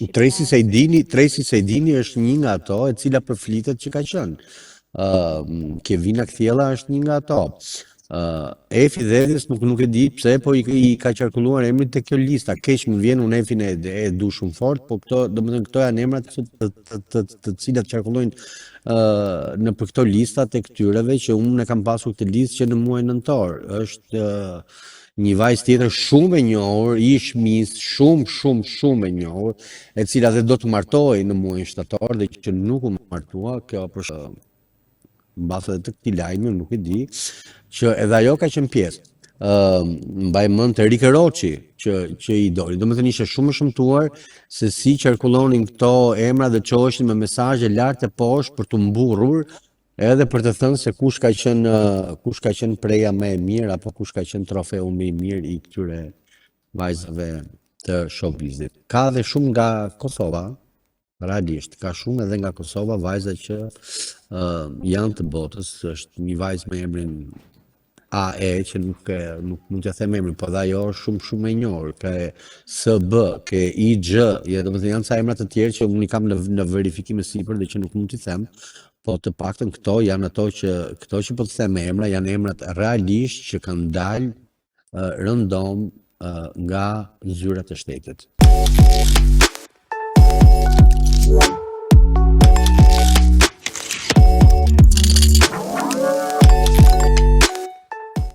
Trejsi Sejdini, Trejsi Sejdini është një nga ato e cila përflitet që ka qenë. Ë uh, Kevina Kthjella është një nga ato. Ë uh, Efi Dhedhes nuk nuk e di pse po i, i ka qarkulluar emri te kjo lista. Keq më vjen unë Efin e, e du shumë fort, po këto, domethënë këto janë emrat të të të, të, të cilat qarkullojnë ë uh, nëpër këto lista të këtyreve që unë e kam pasur këtë listë që në muajin nëntor. Është uh, Një vajzë tjetër shumë e njohur, ish miss, shumë shumë shumë e njohur, e cila dhe do të martohej në muajin shtator dhe që nuk u martua, kjo për mbase edhe të këtij lajmi, nuk e di, që edhe ajo ka qenë pjesë. Ë uh, mbaj mend të Rike Roçi që që i doli. Domethënë ishte shumë e shëmtuar se si qarkullonin këto emra dhe çoheshin me mesazhe lart e poshtë për t'u mburrur Edhe për të thënë se kush ka qenë kush ka qenë preja më e mirë apo kush ka qenë trofeu më i mirë i këtyre vajzave të showbizit. Ka dhe shumë nga Kosova, realisht, ka shumë edhe nga Kosova vajza që uh, janë të botës, është një vajzë me emrin AE që nuk e nuk mund t'ia them emrin, po dhe ajo është shumë shumë e njohur, ke SB, ke IG, ja domethënë janë ca emra të tjerë që unë i kam në në verifikim e sipër dhe që nuk mund t'i them, po të paktën këto janë ato që këto që po të them me emra janë emrat realisht që kanë dalë uh, rëndom uh, nga zyrat e shtetit.